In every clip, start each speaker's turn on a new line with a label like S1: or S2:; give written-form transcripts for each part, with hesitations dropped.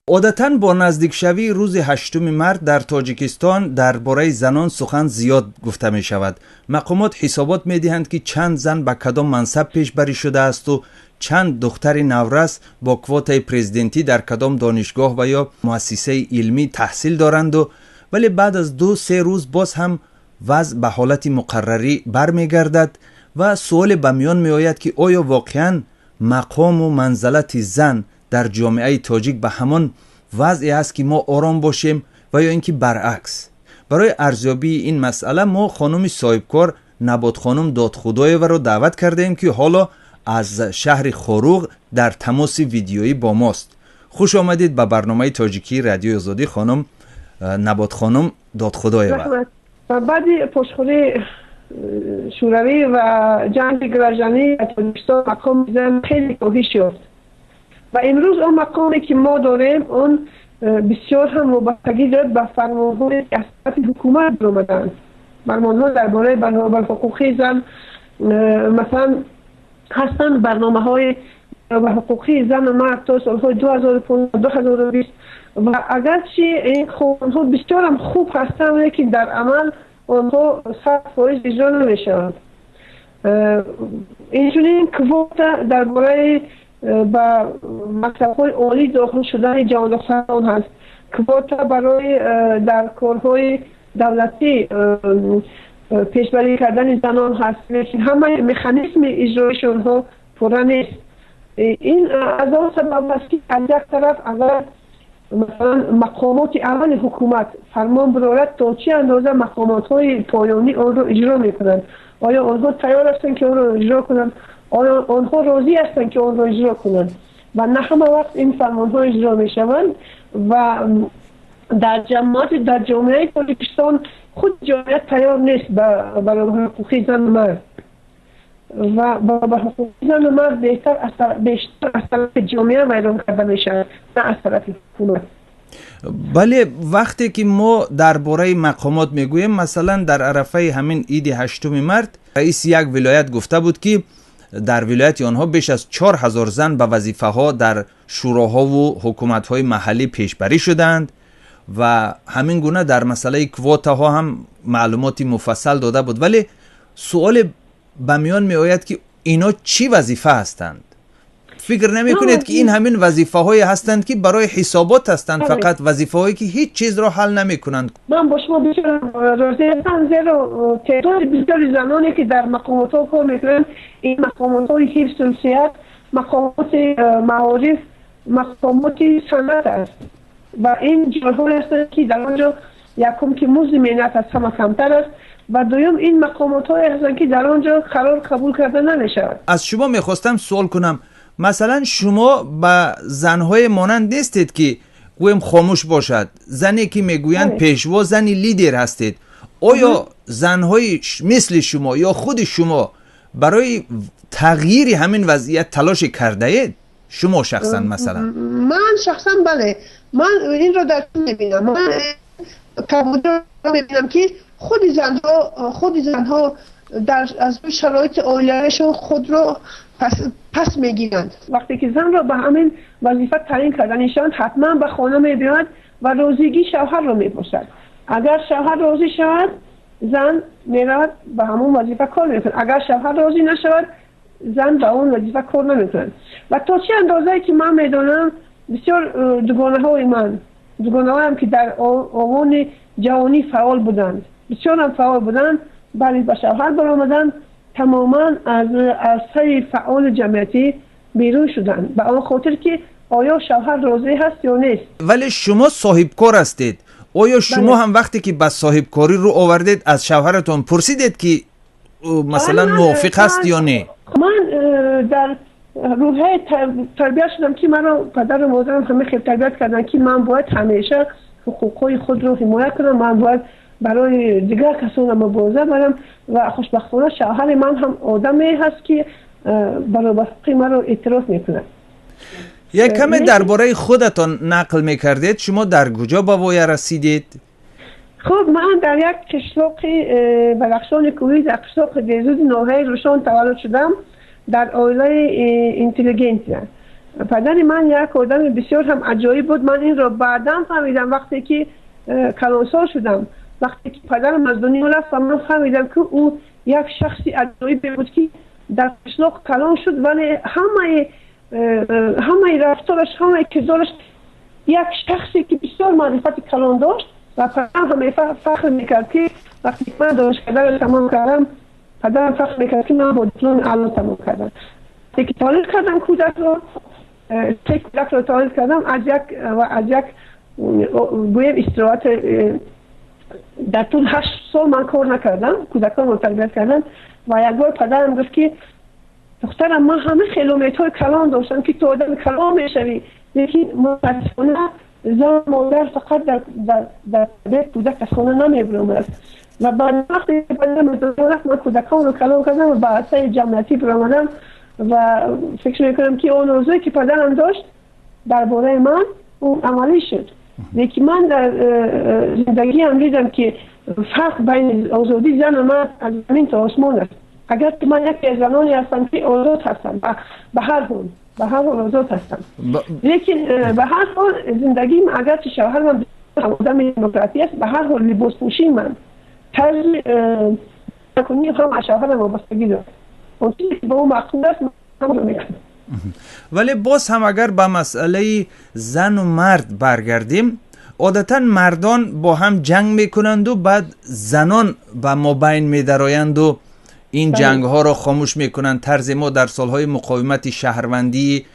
S1: Одатан бо наздикшавии рӯзи 8 март дар Тоҷикистон дар бораи занон сухан зиёд гуфта мешавад. Мақомот ҳисобот медиҳанд, ки чанд зан ба кадом мансаб пешбарӣ шудаасту чанд духтари наврас бо квотаи президентӣ дар кадом донишгоҳ ва ё муассисаи илмӣ таҳсил доранду, вале баъд аз 2-3 рӯз боз ҳам вазъ ба ҳолати муқаррарӣ бармегардад ва суоле ба миён меояд, ки оё воқеан мақому манзалати зан дар ҷомеаи тоҷик ба ҳамон вазъе аст, ки мо ором бошем, ва ё ин ки баръакс. Барои арзёбии ин масъала мо хонуми соҳибкор Наботхонум Додхудоеваро даъват кардаем, ки ҳоло аз шаҳри Хоруғ дар тамоси видеоӣ бо мост. Хуш омадед ба барномаи тоҷикии Радиои Озодӣ, хонум Наботхонум Додхудоева.
S2: Баъди пошхӯрии Шӯравӣ ва ҷанги гражданӣ дар Тоҷикистон мақоми зан хеле коҳиш ёфт ва имрӯз он мақоме, ки мо дорем, он бисёр ҳам вобастагӣ дорад ба фармонҳое, ки аз тарафи ҳукумат баромаданд. Фармонҳо дар бораи баробарҳуқуқии зан, масалан, ҳастанд барномаҳои баробарҳуқуқии зану мард то солҳои 2015, 2020, ва агарчи ин қонунҳо бисёрам хуб ҳастанд, лекин дар амал онҳо 100% иҷро намешаванд. Инчунин квота дар бораи ба мактабҳои олӣ дохил шудани ҷавондухтарон ҳаст, квота барои дар корҳои давлатӣ пешбарӣ кардани занон ҳаст, лекин ҳамаи механизми иҷроиши онҳо пурра нест. Ин аз он сабаб аст, ки аз як тараф, агар масалан мақомоти аввали ҳукумат фармон бирорад, то чӣ андоза мақомотҳои поёнӣ онро иҷро мекунанд? Оё онҳо тайёр ҳастанд, ки онро иҷро кунанд? Оё онҳо розӣ ҳастанд, ки онро иҷро кунанд? Ва на ҳама вақт ин фармонҳо иҷро мешаванд ва дар ҷамоати дар ҷомеаи Тоҷикистон худ ҷомеа тайёр нест ба баробарҳуқуқии зану мард, ва баробарҳуқуқии зану мард беҳтар бештар аз тарафи ҷомеа вайрон карда мешавад, на аз тарафи ҳукумат.
S1: Бале, вақте ки мо дар бораи мақомот мегӯем, масалан, дар арафаи ҳамин иди 8 март раиси як вилоят гуфта буд, ки дар вилояти онҳо беш аз 4000 зан ба вазифаҳо дар шӯроҳову ҳукуматҳои маҳаллӣ пешбарӣ шудаанд ва ҳамин гуна дар масъалаи квотаҳо ҳам маълумоти муфассал дода буд. Вале суоле ба миён меояд, ки ино чӣ вазифа ҳастанд? Фикр намекунед, ки ин ҳамин вазифаҳое ҳастанд, ки барои ҳисобот ҳастанд, фақат вазифаҳое, ки ҳеҷ чизро ҳал намекунанд?
S2: Ман бо шумо бисёр розӣ ҳастам, зеро теъдоди бисёри заноне, ки дар мақомотҳо кор мекунанд, ин мақомотҳои ҳифзу сиҳат, мақомоти маориф, мақомоти санъат аст ва ин ҷойҳое ҳастанд, ки дар он ҷо якум, ки музди меҳнат аз ҳама камтар аст, ва дуюм, ин мақомотҳое ҳастанд, ки дар он ҷо қарор қабул карда намешавад.
S1: Аз шумо мехостам суол кунам: масалан, шумо ба занҳое монанд нестед, ки гӯем хомӯш бошад, зане, ки мегӯянд пешво, зани лидер ҳастед. Оё занҳои мисли шумо ё худи шумо барои тағйири ҳамин вазъият талоше кардаед? Шумо шахсан, масалан?
S2: Ман шахсан, бале, ман инро дар мебинам, ман камбудиро мебинам, ки худи занҳо дар аз рӯи шароити оилавиашон худро пас мегиранд. Вақте ки занро ба ҳамин вазифа таъин карда мешаванд, ҳатман ба хона мебиёяд ва розигии шавҳарро мепурсад. Агар шавҳар розӣ шавад, зан меравад, ба ҳамон вазифа кор мекунад. Агар шавҳар розӣ нашавад, зан ба он вазифа кор намекунад. Ва то чӣ андозае ки ман медонам, бисёр дугонаҳои ман, дугонаҳоям, ки дар овони ҷавонӣ фаъол буданд, бисёрам фаъол буданд, баъди ба шавҳар баромаданд, тамоман аз арсаи фаъоли ҷамъиятӣ берун шуданд, ба он хотир ки оё шавҳар розӣ ҳаст ё нест.
S1: Вале шумо соҳибкор ҳастед. Оё шумо ҳам вақте ки ба соҳибкорӣ рӯ овардед, аз шавҳаратон пурсидед, ки масалан мувофиқ ҳаст ё не?
S2: Ман дар рӯҳияи тарбият шудам, ки маро падару модарам ҳама хел тарбият карданд, ки ман бояд ҳамеша ҳуқуқҳои худро ҳимоя кунам, ман бояд барои дигар касон мубориза барам. Ва хушбахтона шавҳари ман ҳам одаме ҳаст, ки баробарҳуқуқи маро эътироф мекунад.
S1: Як каме дар бораи худатон нақл мекардед. Шумо дар куҷо ба воя расидед?
S2: Хуб, ман дар як қишлоқи Бадахшони кӯҳӣ, дар қишлоқи Дезуди ноҳияи Рӯшон таваллуд шудам, дар оилаи интеллигентсия. Падари ман як одами бисёр ҳам аҷоиб буд. Ман инро баъдан фаҳмидам, вақте ки калонсол шудам, вақте ки падарам аз дунё рафт ва ман фаҳмидам, ки ӯ як шахси аҷоибе буд, ки дар қишлоқ калон шуд, вале ҳамаи рафтораш, ҳамаи кирдораш як шахсе ки бисёр маърифати калон дошт. Ва падарам ҳамеша фахр мекард, ки вақте ки ман донишкадаро тамом кардам, падарам фахр мекард, ки ман бо дипломи аъло тамом кардам. Вақте ки таваллуд кардам кӯдакро, се кӯдакро таваллуд кардам, аз як гӯем истироҳат дар тӯли 8 сол ман кор накардам, кӯдаконро тарбият кардам. Ва як бор падарам гуфт, ки духтарам, ман ҳама хеле умедҳои калон доштам, ки ту одами калон мешавӣ, лекин мутаассифона зан, модар фақат дар тарбияти кӯдак аз хона намебиромад. Ва баъд вақте падарам аз дунё рафт, ман кӯдаконро калон кардам ва ба арсаи ҷамъиятӣ биромадам ва фикр мекунам, ки он орзуе ки падарам дошт дар бораи ман, ӯ амалӣ шуд. Лекин ман дар зиндагиам дидам, ки фарқ байни озодии зану мард аз замин то осмон аст. Агар ки ман яке аз заноне ҳастам, ки озод ҳастам, ба ҳар ҳол озод ҳастам, лекин ба ҳар ҳол зиндагиам, агарчи шавҳарам одами демократӣ аст, ба ҳар ҳол либоспӯшии ман, тарзи кунӣ ҳам аз шавҳарам вобастагӣ дорад. Он чизе ки ба ӯ маъқул аст, ман ҳамонро мекунам.
S1: Вале боз ҳам агар ба масъалаи зану мард баргардем, одатан мардон бо ҳам ҷанг мекунанду баъд занон ба мобайн медароянду ин ҷангҳоро хомӯш мекунанд. Тарзе мо дар солҳои муқовимати шаҳрвандии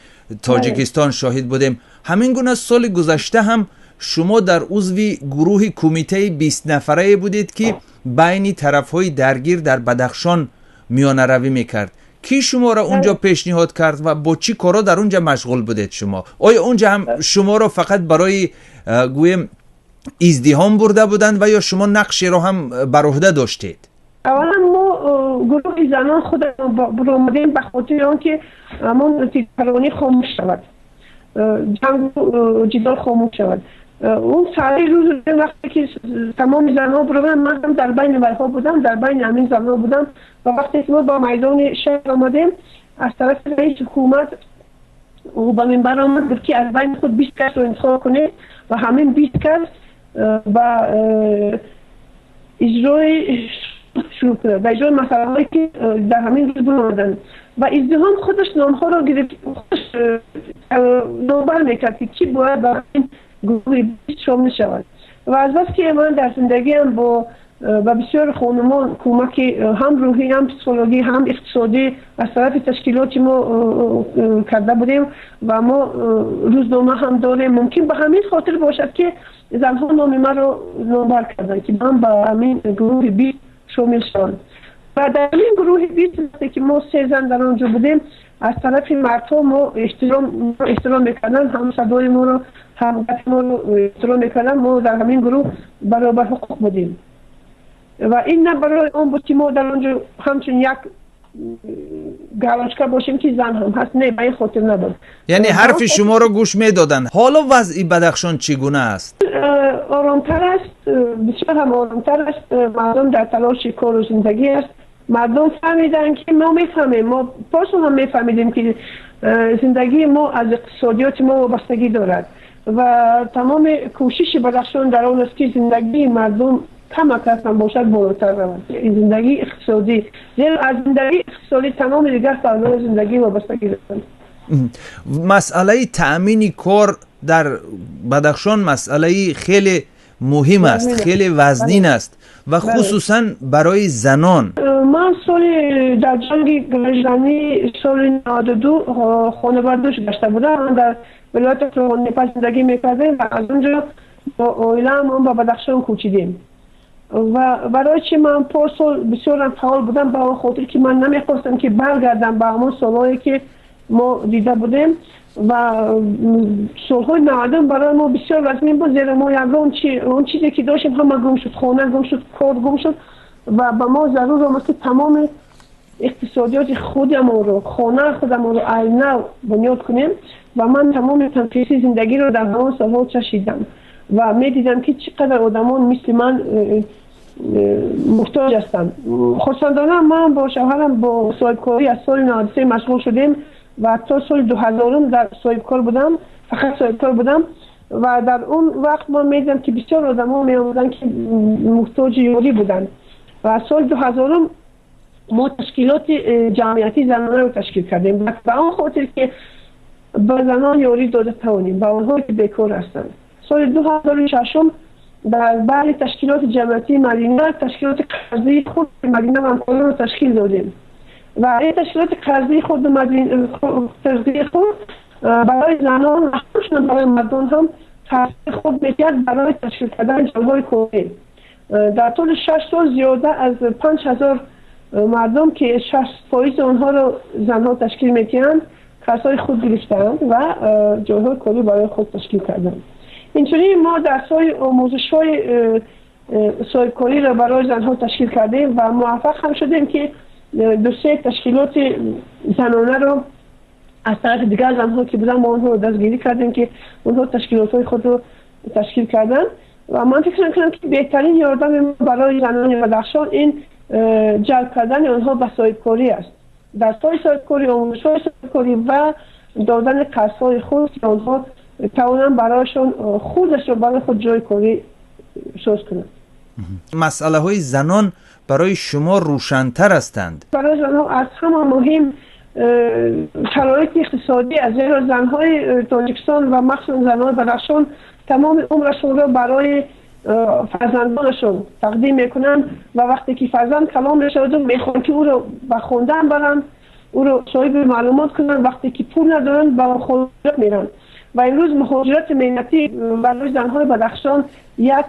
S1: Тоҷикистон шоҳид будем. Ҳамин гуна соли гузашта ҳам шумо дар узви гурӯҳи кумитаи 20 нафарае будед, ки байни тарафҳои даргир дар Бадахшон миёнаравӣ мекард. Кӣ шуморо унҷо пешниҳод кард ва бо чӣ корҳо дар унҷа машғул будед шумо? Оё унҷа ҳам шуморо фақат барои гӯем издиҳом бурда буданд ва ё шумо нақшеро ҳам бар уҳда доштед?
S2: Аввалан, мо гурӯҳи занон худамон баромадем ба хотири он ки ҳамон тирамонӣ хомӯш шавад, ҷангу ҷидол хомӯш шавад. Он сари рӯз, вақте ки тамоми занҳо баромаданд, ман ҳам дар байни вайҳо будам, дар байни ҳамин занҳо будам. Ва вақте ки мо ба майдони шаҳр омадем, аз тарафи раиси ҳукумат ӯ ба минбар омад, гуфт, ки аз байни худ 20 касро интихоб кунед ва ҳамин 20 кас ба иҷрои шурӯъ кунад, ба иҷрои масъалаҳое ки дар ҳамин рӯз баромаданд. Ва издиҳом худаш номҳоро гирифт, худаш номбар мекард, ки кӣ бояд ба ҳамин гурӯҳи 20 шомил шавад. Ва аз бас ки ман дар зиндагиам ба бисёр хонумон кӯмаки ҳам рӯҳӣ, ҳам психологӣ, ҳам иқтисодӣ аз тарафи ташкилоти мо карда будем ва мо рӯзнома ҳам дорем, мумкин ба ҳамин хотир бошад, ки занҳо номи маро номбар карданд, ки ман ба ҳамин гурӯҳи 20 шомил шавам. Ва дар ҳамин гурӯҳи 20, вақте ки мо се зан дар он ҷо будем, аз тарафи мардҳо мо эҳтиром мекарданд, ҳам садои моро, ҳам гапи моро эҳтиром мекарданд. Мо дар ҳамин гурӯҳ баробар ҳуқуқ будем. Ва ин на барои он буд, ки мо дар он ҷо ҳамчун як галочка бошем, ки зан ҳам ҳаст. Не, ба ин хотир набуд.
S1: Яъне ҳарфи шуморо гӯш медоданд. Ҳоло вазъи Бадахшон чӣ гуна аст?
S2: Оромтар аст, бисёр ҳам оромтар аст. Мардум дар талоши кору зиндагӣ аст. Мардум фаҳмиданд, ки мо мефаҳмем, мо порсол ҳам мефаҳмидем, ки зиндагии мо аз иқтисодиёти мо вобастагӣ дорад ва тамоми кӯшиши Бадахшон дар он аст, ки зиндагии мардум камак ҳам бошад болотар равад, зиндагии иқтисодӣ, зеро аз зиндагии иқтисодӣ тамоми дигар паҳлӯи зиндагӣ вобастагӣ доранд.
S1: Масъалаи таъмини кор дар Бадахшон масъалаи хеле муҳим аст, хеле вазнин аст ва хусусан барои занон.
S2: Ман соли дар ҷанги гражданӣ соли 92 хонабардӯш гашта будам. Ман дар вилояти Қурғонтеппа зиндагӣ мекардем ва аз он ҷо бо оилаам ба Бадахшон кӯчидем. Ва барои чи ман порсол бисёрам фаъол будам? Ба он хотир, ки ман намехостам, ки баргардам ба ҳамон солҳое, ки мо дида будем. Ва солҳои 90 барои мо бисёр вазнин буд, зеро мо ягон чи, он чизе ки доштем, ҳама гум шуд: хона гум шуд, кор гум шуд. Ва ба мо зарур омад, ки тамоми иқтисодиёти худамонро, хонаи худамонро аз нав бунёд кунем. Ва ман тамоми танқиси зиндагиро дар ҳамон солҳо чашидам ва медидам, ки чӣ қадар одамон мисли ман муҳтоҷ ҳастанд. Хурсандона, ман бо шавҳарам бо соҳибкорӣ аз соли 93 машғул шудем. ва то соли 2000 дар соҳибкор будам, фақат соҳибкор будам ва дар он вақт ман медидам, ки бисёр одамҳо меомаданд, ки муҳтоҷи ёрӣ буданд. Ва соли 2000 мо ташкилоти ҷамъиятии занонаро ташкил кардем ба он хотир, ки ба занон ёрӣ дода тавонем, ба онҳое ки бекор ҳастанд. Соли 2006 дар баъди ташкилоти ҷамъиятии Мадина ташкилоти қарзии худ Мадина ва ҳамкоронро ташкил додем ва ин ташкилоти қарзии худ худ барои занон ва ҳамчунин барои мардон ҳам қарзи худ медиҳад барои ташкил кардани ҷойҳои корӣ. Дар тӯли 6 сол зиёда аз 5000 мардум, ки 60% онҳоро занҳо ташкил медиҳанд, қарзҳои худ гирифтаанд ва ҷойҳои корӣ барои худ ташкил карданд. Инчунин мо дарсҳои омӯзишҳои соҳибкориро барои занҳо ташкил кардем ва муваффақ ҳам шудем, ки ду-се ташкилоти занонаро аз тарафи дигар занҳо, ки буданд, мо онҳоро дастгирӣ кардем, ки онҳо ташкилотҳои худро ташкил карданд. Ва ман фикр мекунам, ки беҳтарин ёрдами мо барои занони Бадахшон ин ҷалб кардани онҳо ба соҳибкорӣ аст, дарсҳои соҳибкорӣ, омӯзишҳои соҳибкорӣ ва додани қарзҳои худ, ки онҳо тавонанд барояшон худашон барои худ ҷои корӣ соз кунанд.
S1: Масъалаҳои занон барои шумо рӯшантар ҳастанд.
S2: Барои занҳо аз ҳама муҳим шароити иқтисодӣ аст, зеро занҳои Тоҷикистон ва махсусан занҳои Бадахшон тамоми умрашонро барои фарзандонашон тақдим мекунанд ва вақте ки фарзанд калон мешаваду мехоҳанд, ки ӯро ба хондан баранд, ӯро соҳиби маълумот кунанд, вақте ки пул надоранд, ба мухоҷират мераванд. Ва имрӯз муҳоҷирати меҳнатӣ барои занҳои Бадахшон як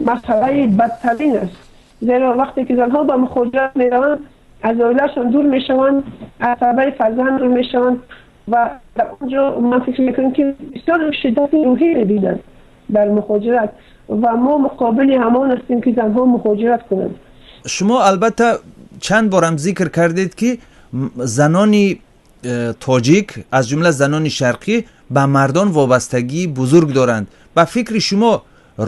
S2: масъалаи бадтарин аст, зеро вақте ки занҳо ба мухоҷират мераванд, аз оилаашон дур мешаванд, аз тарбияи фарзанд дур мешаванд ва дар он ҷо ман фикр мекунам, ки бисёр шиддати рӯҳӣ мебинанд дар мухоҷират ва мо муқобили ҳамон ҳастем, ки занҳо мухоҷират кунанд.
S1: Шумо албатта чанд борам зикр кардед, ки занони тоҷик, аз ҷумла занони шарқӣ, ба мардон вобастагии бузург доранд. Ба фикри шумо,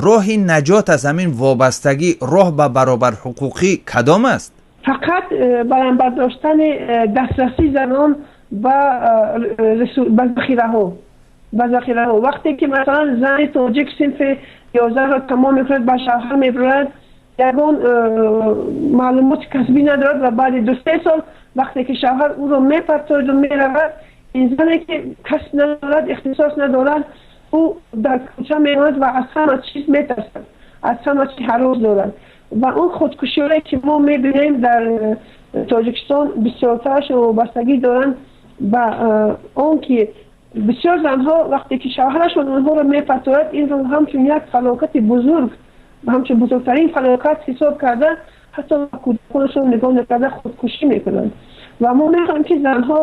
S1: роҳи наҷот аз ҳамин вобастагӣ, роҳ ба баробарҳуқуқӣ кадом аст?
S2: Фақат баланд бардоштани дастрасии занон ба захираҳо. Вақте ки масалан зани тоҷик синфи 11-ро тамом мекунад, ба шавҳар мебурад, ягон маълумоти касбӣ надорад ва баъди 2-3 сол вақте ки шавҳар ӯро мепартояду меравад, ин зане ки касб надорад, ихтисос надорад, ӯ дар кӯча мемонад ва аз ҳама чиз метарсад, аз ҳама чиз ҳарос дорад. Ва он худкушиҳое, ки мо мебинем дар Тоҷикистон, бисёртарашон вобастагӣ доранд ба он ки бисёр занҳо вақте ки шавҳарашон онҳоро мепартояд, инро ҳамчун як фалокати бузург, ҳамчун бузургтарин фалокат ҳисоб карда, ҳатто кӯдаконашон нигоҳ накарда, худкушӣ мекунанд. Ва мо мехоҳем, ки занҳо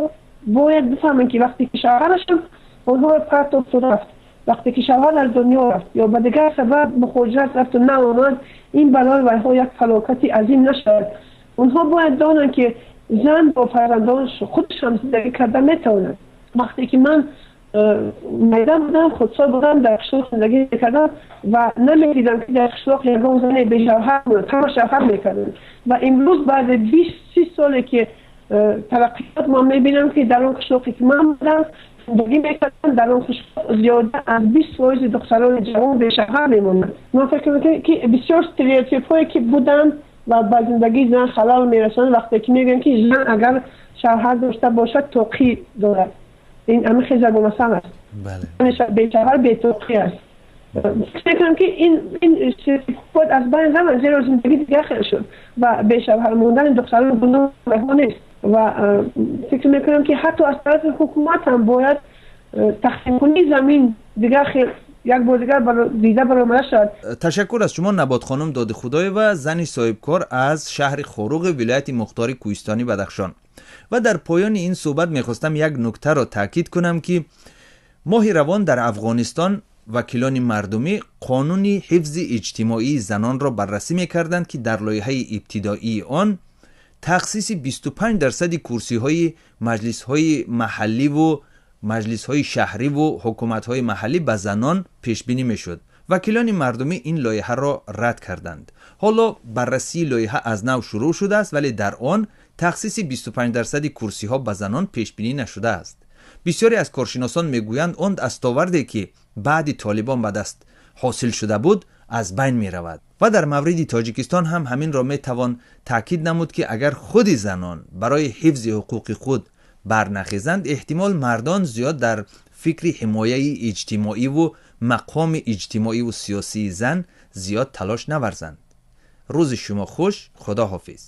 S2: бояд бифаҳманд, ки вақте ки шавҳарашон онҳоро партофту рафт, вақте ки шавҳар аз дунё рафт ё ба дигар сабаб мухоҷират рафту наомад, ин барои вайҳо як фалокати азим нашавад. Онҳо бояд донанд, ки зан бо фарзандонаш худаш ҳам зиндагӣ карда метавонад. Вақте ки ман майда будам, хурдсол будам, дар қишлоқ зиндагӣ мекардам ва намедидам, ки дар қишлоқ ягон зане бешавҳар монад, ҳама шавҳар мекарданд. Ва имрӯз баъди 20-30 соле ки тараққиёт, ман мебинам, ки дар он қишлоқе ки ман будам, зиндагӣ мекардам, дар он қишлоқ зиёда аз 20% духтарони ҷавон бешавҳар мемонанд. Ман фикр мекунам, ки бисёр стереотипҳое ки буданд ва ба зиндагии зан халал мерасонанд, вақте ки мегӯянд, ки зан агар шавҳар дошта бошад, тоқӣ дорад, ин ҳамин хел зарбулмасал аст, бешавҳар бетоқӣ аст. Фикр мекунам, ки ин бояд аз байн раванд, зеро зиндагӣ дигар хел шуд ва бешавҳар мондани духтарон гуноҳ нест. Ва фикр мекунам, ки ҳатто аз тарафи ҳукумат ҳам бояд тақсимкунии замин дигар хел як бор дигар дида баромада шавад.
S1: Ташаккур аз шумо, Наботхонум Додихудоева, зани соҳибкор аз шаҳри Хоруғи вилояти мухтори кӯҳистони Бадахшон. Ва дар поёни ин суҳбат мехостам як нуктаро таъкид кунам, ки моҳи равон дар Афғонистон вакилони мардумӣ қонуни ҳифзи иҷтимоии занонро баррасӣ мекарданд, ки дар лоиҳаи ибтидоии он тахсиси 25% курсиҳои маҷлисҳои маҳалливу маҷлисҳои шаҳриву ҳукуматҳои маҳаллӣ ба занон пешбинӣ мешуд. Вакилони мардумӣ ин лоиҳаро рад карданд. Ҳоло баррасии лоиҳа аз нав шурӯъ шудааст, вале дар он тахсиси 25 дарсади курсиҳо ба занон пешбинӣ нашудааст. Бисёре аз коршиносон мегӯянд, он дастоварде, ки баъди Толибон ба даст ҳосил шуда буд, аз байн меравад. Ва дар мавриди Тоҷикистон ҳам ҳаминро метавон таъкид намуд, ки агар худи занон барои ҳифзи ҳуқуқи худ барнахезанд, эҳтимол мардон зиёд дар фикри ҳимояи иҷтимоиву мақоми иҷтимоиву сиёсии зан зиёд талош наварзанд. Рӯзи шумо хуш, худо ҳофиз.